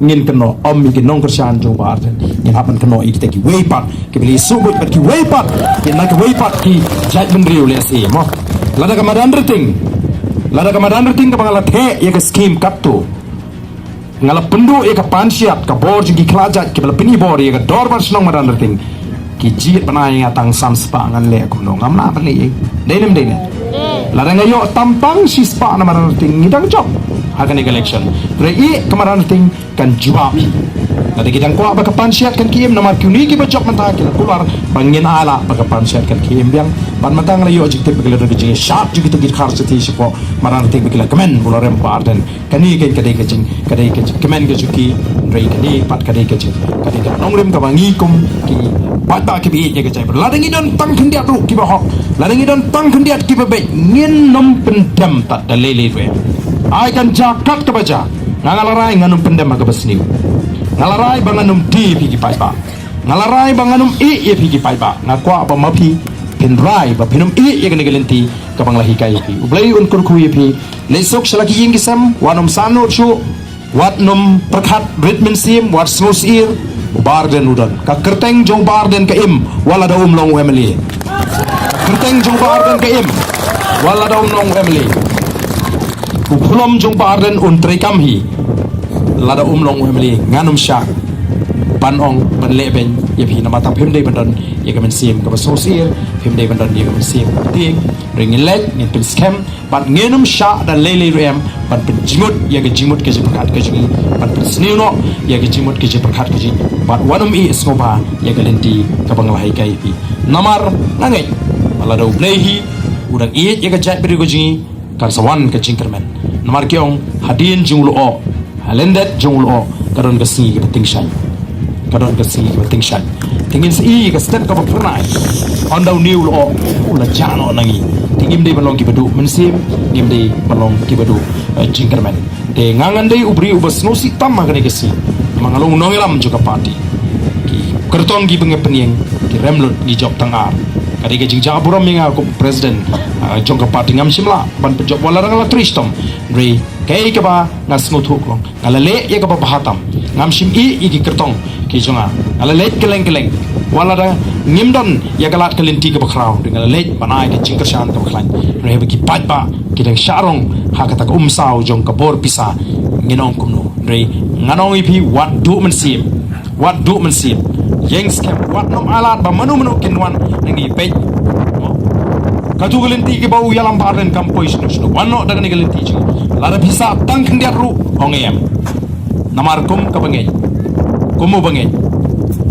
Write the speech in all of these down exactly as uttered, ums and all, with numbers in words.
Ngin kynnoh ym ïa ki nongkyrshan jong u Bah Ardent, ngin hap ban kynnoh ïa kita kiwei pat kiba la ïasuhbuit bad kiwei pat ki, na kiwei pat ki jaitbynriew lehse mo. Lada ka Madanrting, lada ka Madanrting kaba nga la theh ïa ka skim katto, nga la pynduh ïa ka panshiat, ka bor jong ki khlajait kiba la pynibor ïa ka dorbar shnong Madanrting, ki jied ban ai ïa nga tang san spah, ngan leh kumno? Ngam lah ban leh ei. Dei ne ym dei ne? Lada nga ïoh tang tang shi spah na Madanrting, ngi dang jop ha kane ka election. Hynrei ïa ka Madanrting kan jubab hi. Lada ki dang kwah ba ka panshiat kan khie im, namar ki, une kiba jop mynta ki la kular ba ngin ai lah ba ka panshiat kan khie im biang. Bad mynta nga la ïoh jingtip ba ki la don ka jingshad jong kito ki dkhar shathie shapoh Madanrting ba ki la kmen ba u la rem u Bah Ardent. Kane ka, ka dei ka jing, ka dei ka jingkmen ka jong ki. Hynrei kane pat ka dei ka jing, ka dei ka nongrim kaba ngi kum ki paidbah kiba ïeit ïa ka jaitbynriew, lada ngi don tang khyndiat ruh kiba hok, lada ngi don tang khyndiat kiba beit, ngin ym pyndem tad da lei lei ruh. Ai kan jia kat kaba jia, nga, nga la rai ngan ym pyndem ha kaba sniew. Nga la rai ba ngan ym die ïa phi ki paidbah. Nga la rai ba ngan ym ïeh ïa phi ki paidbah. Nga kwah ba ma phi phin rai ba phin ym ïeh ïa kane ka lynti kaba nga la hikai ïa phi. U Blei un kyrkhu ïa phi. Leit suk sha la ki ïing ki sem, wat nym sahnud shuh, wat nym pyrkhat rit mynsiem, wat sngewsyier. U Bah Ardent u don. Ka kyrteng jong u Bah Ardent ka im wat lada um long u M L A. Ka kyrteng jong u Bah Ardent ka im wat lada um long u M L A. U phlom jong u Bah Ardent un treikam hi lada um long u M L A. Ngan ym shah ban ong, ban lehbeiñ ïa phi, namar tang phim dei ban don ïa ka mynsiem kaba sngewsyier, phim dei ban don ïa ka mynsiem kaba tieng. Hynrei ngin leit, ngin pynskhem, bad ngin ym shah da lei lei ruh em ban pynjingmut ïa ka jingmut ka jingpyrkhat ka jong ngi, ban pynsniew noh ïa ka jingmut ka jingpyrkhat ka jong ngi, bad wat nym ïeh sngewbha ïa ka lynti kaba nga la hikai ïa phi. Namar nga ngeit ba lada U Blei hi u dang ïeit ïa ka jaitbynriew ka jong ngi, kan sa wan ka jingkyrmen. Namar ki ong, hadien jong u lyoh, ha lyndet jong u lyoh, ka don ka sngi kaba tyngshaiñ. Ka don ka sngi kaba tyngshaiñ. Te ngin sa ïohi ka step kaba phyrnai. Ynda une u lyoh u la jah noh na ngi, te ngim dei ban long kiba duh mynsiem, ngim dei ban long kiba duh, eh, jingkyrmen. Te nga ngan dei u briew uba sngewsih tam ha kane ka sngi. Ma nga long u nongïalam jong ka party. Ki kyrtong kiba nga pynïeng ki rem lut, ngi jop tang ar. Ka dei ka jingjah burom ïa nga kum president, ah, jong ka party. Ngam shym lah ban pynjop wat la dang la trei shitom. Hynrei kaei kaba nga sngewthuh ka long, nga la leh ïa kaba bha tam. Ngam shym ïeh ïa ki kyrtong ki jong nga. Nga la leit kylleng kylleng. Wat la dang ngim don ïa ka lad ka lynti kaba khraw, hynrei nga la leit ban ai ka jingkyrshan kaba khlaiñ. Hynrei haba ki paidbah ki dang shah rong ha kata ka umsaw jong ka bor pisa, ngin ong kumno? Hynrei ngan ong ïa phi, wat duh mynsiem. Wat duh mynsiem. Ïeng skhem, wat nym ai lad ba mano mano kin wan na ngi beit. Katu ka lynti kaba u ïalam Bah Ardent kam poi shano shano. Wan noh da kane ka lynti jong ngi. Lada phi sah tang khyndiat ruh, ong em. Namar kum kaba ngeit, kum uba ngeit,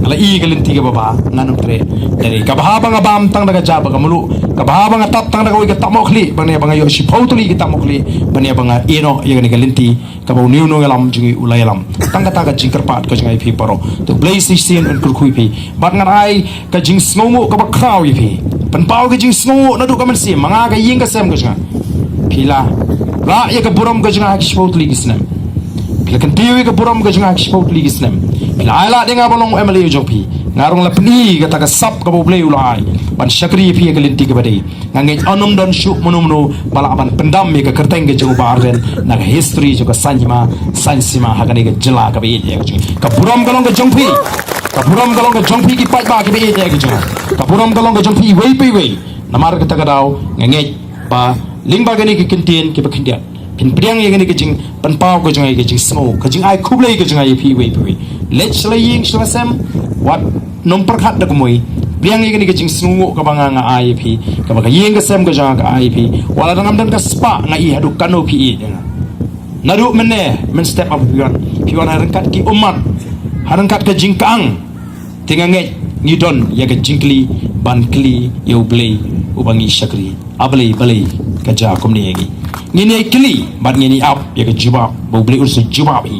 nga la ïohi ka lynti kaba bha, ngan ym treh. Te kaba bha ba nga bam tang da ka ja bad ka mluh, kaba bha ba nga tap tang da kawei ka tap mohkhlieh ban ïa ba nga ïoh shiphew tylli ki tap mohkhlieh ban ïa ba nga ïeh noh ïa kane ka lynti kaba une u nongïalam jong ngi u la ïalam. Tang kata ka jingkyrpad ka jong nga ïa phi baroh. To U Blei shisien un kyrkhu ïa phi. Bad ngan ai ka jingsngewnguh kaba khraw ïa phi. Pynpaw ka jingsngewnguh naduh ka mynsiem, ma nga ka ïing ka sem ka jong nga. Phi la rah ïa ka burom ka jong nga ha ki shiphew tylli ki snem. Phi la kyntiew ïa ka burom ka jong nga ha ki shiphew tylli ki snem. Phi la ai lad ïa nga ban long M L A jong phi. Nga ruh nga la pyni kata ka sap kaba U Blei u la ai ban shakri ïa phi ha ka lynti kaba dei. Nga ngeit un ym don shuh mano mano ba lah ban pyndam ïa ka kyrteng ka jong u Bah Ardent na ka history jong ka saiñ hima saiñ sima ha kane ka jylla kaba ïeit ïa ka jong ngi. Ka burom ka long ka jong phi. Ka burom ka long ka jong phi ki paidbah kiba ïeit ïa ka jong ngi. Ka burom ka long ka jong phi iwei pa iwei. Namar kata ka daw nga ngeit ba lyngba kane ka kyntien kiba khyndiat phin pdiang ïa kane ka jingpynpaw ka jong nga, ka jingsngew, ka jingai khublei ka jong nga ïa phi iwei pa iwei. Leit sha la ïing sha la sem, wat nym pyrkhat da kumwei. Pdiang ïa kane ka jingsngewnguh kaba nga nga ai ïa phi, kaba ka ïing ka sem ka jong nga ka ai ïa phi. Wat la dang ngam don ka spah, nga ïohi haduh kano phi ïeit ïa nga. Naduh mynne mynstep haba phi wan, phi wan ha ryngkat ki ummat, ha ryngkat ka jingkyang. Te nga ngeit ngi don ïa ka jingkylli ban kylli ïa U Blei uba ngi shakri. A Blei, balei ka jia kumne ïa ngi? Ngin ïai kylli bad ngin ïai ap ïa ka jubab ba U Blei un sa jubab hi.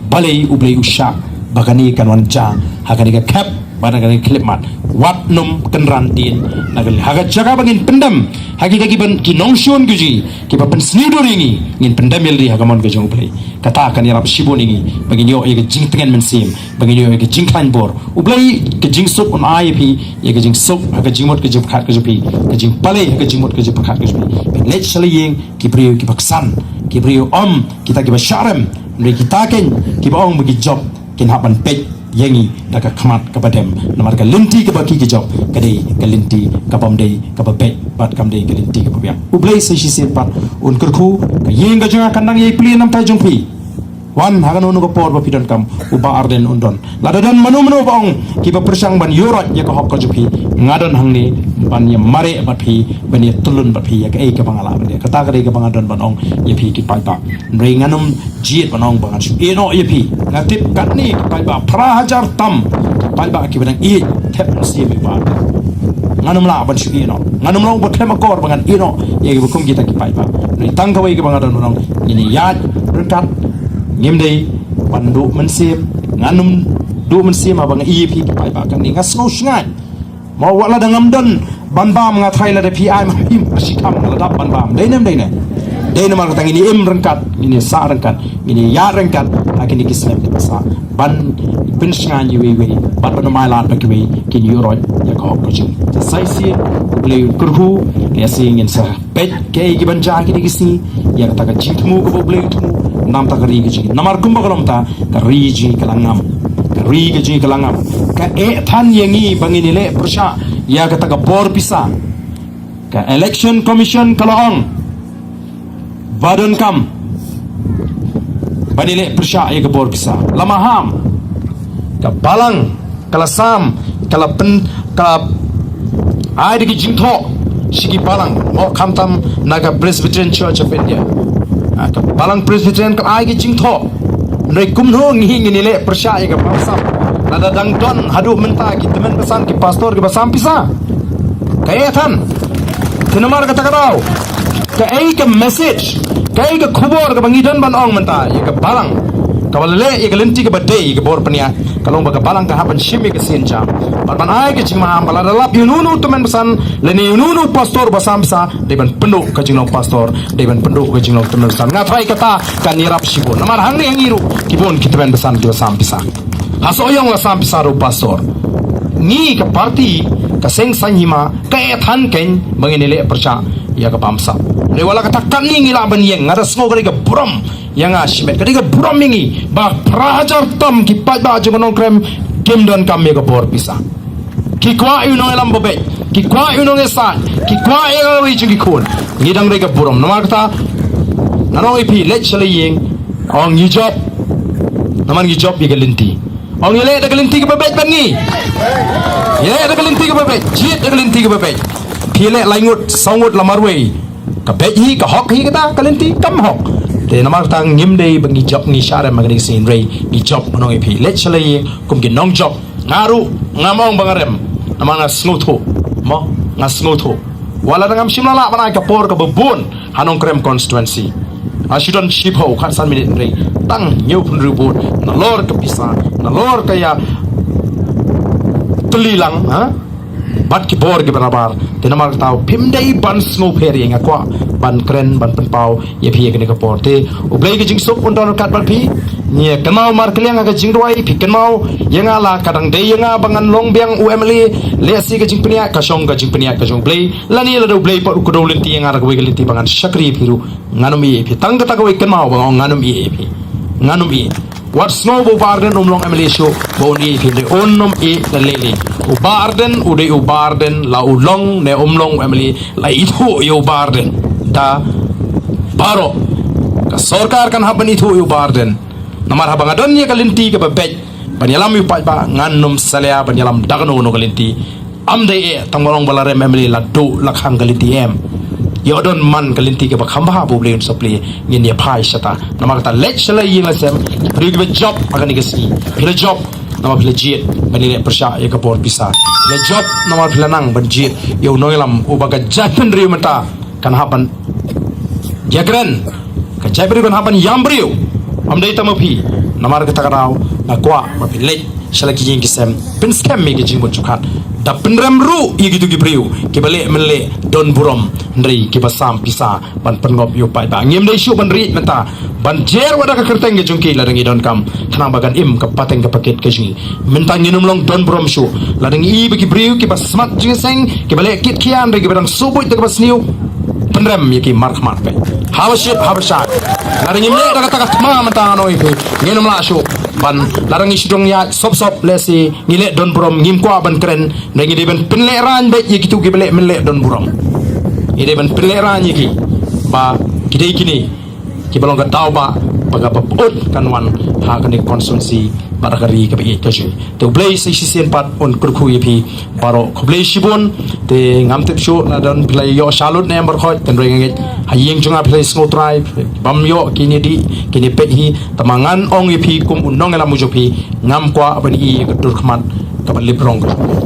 Balei U Blei u shah ba kane kan wan jia ha kane ka khep bad ha kane ka khyllipmat? Wat nym kynran dien na ka, ha ka jaka ba ngin pyndem ha kita kiba, ki nongshun ki jong ngi kiba pynsniew dur ïa ngi, ngin pyndem ïa lade ha ka mon ka jong U Blei. Kata kan ïarap shibun ïa ngi ba ngin ïoh ïa ka jingtngen mynsiem, ba ngin ïoh ïa ka jingkhlaiñ bor. U Blei ka jingsuk un ai ïa phi ïa ka jingsuk ha ka jingmut ka jingpyrkhat ka jong phi, ka jingpalei ha ka jingmut ka jingpyrkhat ka jong phi. Phi leit sha la ïing ki briew kiba ksan, ki briew ym kita kiba shah rem, hynrei kita keiñ kiba ong ba ki jop, kin hap ban peit ïa ngi da ka khmat kaba dem. Namar ka lynti kaba ki ki jop ka dei ka lynti kabym dei kaba beit bad kam dei ka lynti kaba biang. U Blei sa shisien pat un kyrkhu, ka ïing ka jong nga kan dang ïai plie namar ka jong phi. Wan ha kano kano ka por ba phi donkam, u Bah Ardent un don. Lada don mano mano ba ong kiba pyrshang ban ïuh roit ïa ka hok ka jong phi, nga don hangne ban ïa mareh bad phi, ban ïa tyllun bad phi ïa kaei kaba nga lah ban ïa. Kata ka dei kaba nga don ban ong ïa phi ki paidbah. Hynrei ngan ym jied ban ong ba ngan shu ïeh noh ïa phi. Nga tip katne ki paidbah phra hajar tam, ki paidbah kiba dang ïeit, thep mynsiem ïa u Bah Ardent. Ngan ym lah ban shu ïeh noh, ngan ym lah ban khlem akor ba ngan ïeh noh ïa kiba kum kita ki paidbah. Hynrei tang kawei kaba nga don ban ong, ngin ïaid ryngkat, ngim dei ban duh mynsiem, ngan ym duh mynsiem haba nga ïeh ïa phi ki paidbah. Katne nga sngew shngaiñ. Mo, wat lada ngam don ban bam, nga tharai lada phi ai ma phi ma shi tam, nga la dap ban bam. Dei ne ym dei ne? Dei namar kata ngin ïa im ryngkat, ngin ïa sah ryngkat, ngin ïa ïaid ryngkat ha kine ki snem kiba sah, ban pynshngaiñ iwei iwei bad ban ym ailad ba kiwei kin ïuh roit ïa ka hok ka jong ngi. Sa shisien U Blei un kyrkhu, ïa shi ngin sa peit kaei kaban jia ha kine ki sngi, ïa kata ka jingthmu kaba U Blei u thmu na ka bynta ka ri ka jong ngi. Namar kumba ka long mynta, ka ri jong ngi ka la ngam. Ka ri ka jong ngi ka la ngam. Ka eh than ïa ngi ba ngin ïaleh pyrshah ïa kata ka bor pisa. Ka Election Commission ka la ong ba donkam ban ïaleh pyrshah ïa ka bor pisa. La maham. Ka balang ka la sam, ka la pyn, ka la ai da ki jingthoh sha ki balang, mo, khamtam na ka Presbyterian Church of India. Ha, ka balang Presbyterian ka la ai ki jingthoh. Hynrei kumno ngi ngin ïaleh pyrshah ïa ka bamsap lada dang don haduh mynta ki tymmen basan, ki pastor kiba sam pisa? Ka eh than. Te namar kata ka daw, kaei ka message, kaei ka khubor kaba ngi don ban ong mynta ïa ka balang, kaba la leh ïa ka lynti kaba dei ïa ka bor pynïaid, ka long ba ka balang ka hap ban shim ïa ka sienjam bad ban ai ka jingmaham ba lada lap ïa uno uno u tymmen basan lane ïa uno uno u pastor ba sam pisa, dei ban pynduh ka jinglong pastor, dei ban pynduh ka jinglong tymmen basan. Nga tharai kata kan ïarap shibun. Namar hangne ha ngi ruh ki bun ki tymmen basan kiba sam pisa. Ha Sohiong la sam pisa ruh pastor. Ngi ka party, ka seng saiñ hima, ka eh than keiñ ba ngin ïaleh pyrshah ïa ka bamsap. Hynrei wat la kata, katne ngi lah ban ïeng. Nga da sngew ka dei ka burom ïa nga shimet, ka dei ka burom ïa ngi ba phra hajar tam ki paidbah jong ka Nongkrem kim donkam ïa ka bor pisa. Ki kwah ïa u nongïalam ba beit, ki kwah ïa u nongïasaid, ki kwah ïa kawei jong ki khun. Ngi dang dei ka burom. Namar kata, ngan ong ïa phi, leit sha la ïing, ong ngi jop. Namar ngi jop ïa ka lynti. Ong ïaleh da ka lynti kaba beit bad ngi. Ïaleh da ka lynti kaba beit, jied da ka lynti kaba beit. Phi leh lai ngut, saw ngut la marwei, ka beit hi, ka hok hi kata ka lynti? Kam hok. Te namar kata ngim dei ba ngi jop, ngi shah rem ha kane ka sngi, hynrei ngi jop. Ngan ong ïa phi, leit sha la ïing kum ki nongjop. Nga ruh ngam ong ba nga rem, namar nga sngewthuh. Mo, nga sngewthuh. Wat la dang ngam shym la lah ban ai ka por kaba bun ha Nongkrem constituency. Nga shu don shiphew khatsan minit, hynrei tang hynñiew phew hynriew vote, nalor ka pisa, nalor ka ïatylli lang, ha? Bad ki bor kiba nabar. Te namar kata phim dei ban sngewpher ïa, nga kwah ban kren, ban pynpaw ïa phi ïa kane ka por. Te U Blei ka jingsuk un don ryngkat bad phi. Ngi ïa kynmaw markylliang ha ka jingduwai, phi kynmaw ïa nga, la ka dang dei ïa nga ba ngan long biang u M L A, lehse ka jingpynïaid ka shong, ka jingpynïaid ka jong U Blei. Lane lada U Blei pat u kdew lynti ïa nga da kawei ka lynti ba ngan shakri ïa phi ruh, ngan ym ïeh ïa phi. Tang kata kawei kynmaw ba nga ong ngan ym ïeh ïa phi. Ngan ym ïeh. Wat sngew ba u Bah Ardent um long M L A shuh ba un ïeh ïa phi, hynrei un ym ïeh da lei lei. U Bah Ardent u dei u Bah Ardent, la u long ne um long u M L A, la ithuh ïa u Bah Ardent da baroh. Ka sorkar kan hap ban ithuh ïa u Bah Ardent. Namar haba nga don ïa ka lynti kaba beit ban ïalam ïa u paidbah, ngan ym salia ban ïalam da kano kano ka lynti. Ym dei eh tang ba long ba la rem M L A la duh la khang ka lynti, em. Ïoh don man ka lynti kaba kham bha ba U Blei un sa plie, ngin ïa phai shata. Namar kata leit sha la ïing la sem, ki briew kiba jop ha kane ka sngi, phi la jop namar phi la jied ban ïaleh pyrshah ïa ka bor pisa. Phi la jop namar phi la nang ban jied ïa u nongïalam uba ka jaitbynriew mynta kan hap ban ïakren, ka jaitbynriew kan hap ban ïam briew. Ym dei tang ma phi. Namar kata ka daw nga kwah ba phi leit sha la ki ïing ki sem, pynskhem ïa ki jingmut jingpyrkhat, da pynrem ruh ïa kito ki briew kiba leh mynleh don burom, hynrei kiba sam pisa ban pynngop ïa u paidbah. Ngim dei shuh ban rieh mynta ban jer wat da ka kyrteng ka jong ki lada ngi donkam, khnang ba kan im ka pateng ka pakit ka jong ngi. Mynta ngin ym long don burom shuh lada ngi i ba ki briew kiba smat jingïaseng, kiba leh kit khian, hynrei kiba dang sngewbha da kaba sniew, pynrem ïa ki markhmat peit. Haba shit haba shai, lada ngim leh da kata ka thma mynta nga ong ïa phi, ngin ym lah shuh ban, lada ngi shu don ïaid sop sop lehse ngi leh don burom, ngim kwah ban kren. Ngi dei ban pynlehraiñ beit ïa kito kiba leh mynleh don burom. Ngi dei ban pynlehraiñ ïa ki ba ki dei kine kiba long ka daw ba, ba kaba pyut kan wan ha kane ka constituency bad ha ka ri kaba ïeit ka jong ngi. Te U Blei sa shisien pat un kyrkhu ïa phi baroh. Khublei shibun. Te ngam tip shuh lada don phi la ïoh shalut ne em baroh, tang hynrei nga ngeit ha ïing jong nga phi la sngewthuh, bym ïoh kine dih kine peit hi. Tangba ngan ong ïa phi kum u nongïalam u jong phi, ngam kwah ban i ïa ka dur khmat kaba lip rong ka jong phi.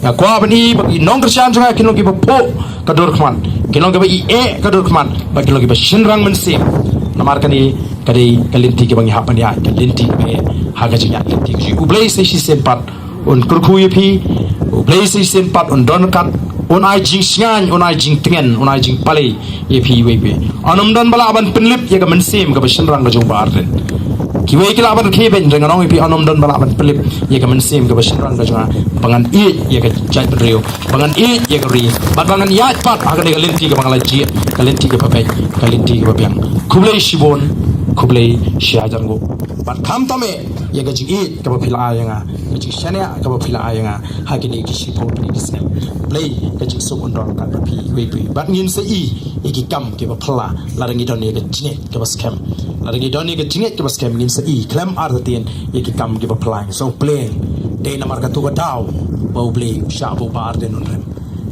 Nga kwah ban i ba ki nongkyrshan jong nga kin long kiba phuh ka dur khmat, kin long kiba ïeh ka dur khmat, bad kin long kiba shynrang mynsiem. Namar kane ka dei ka lynti kaba ngi hap ban ïaid, ka lynti kaba eh ha ka jingïaid lynti ka jong ngi. U Blei sa shisien pat un kyrkhu ïa phi. U Blei sa shisien pat un don ryngkat, un ai jingshngaiñ, un ai jingtngen, un ai jingpalei ïa phi iwei pa iwei. Yn ym don ba lah ban pynlip ïa ka mynsiem kaba shynrang ka jong Bah Ardent. Kiwei ki lah ban rkhie beiñ, hynrei nga ong ïa phi, yn ym don ba lah ban pynlip ïa ka mynsiem kaba shynrang ka jong nga, ba ngan ïeit ïa ka jaitbynriew, ba ngan ïeit ïa ka ri, bad ba ngan ïaid pat ha kane ka lynti kaba nga la jied, ka lynti kaba beit, ka lynti kaba biang. Khublei shibun, khublei shihajar nguh. Bad khamtam eh ïa ka jingïeit kaba phi la ai ïa nga, ka jingshaniah kaba phi la ai ïa nga ha kine ki shiphew tylli ki snem. Blei ka jingsuk un don ryngkat bad phi iwei pa iwei. Bad ngin sa i ïa ki kam kiba phylla lada ngi don ïa ka jingngeit kaba skhem. Lada ngi don ïa ka jingngeit kaba skhem, ngin sa i khlem artatien ïa ki kam kiba phylla. Ngin sa u pleng. Dei namar katu ka daw ba U Blei u shah ba u Bah Ardent un rem.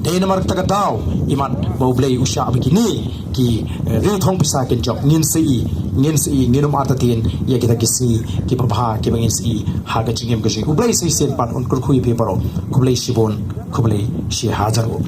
Dei namar kata ka daw, imat, ba U Blei u shah ba kine ki, eh, riewthong pisa kin jop. Ngin sa i, ngin sa i, ngin ym artatien ïa kita ki sngi kiba bha kiba ngin sa i ha ka jingim ka jong ngi. U Blei sa shisien pat un kyrkhu ïa phi baroh. Khublei shibun, khublei shihajar nguh.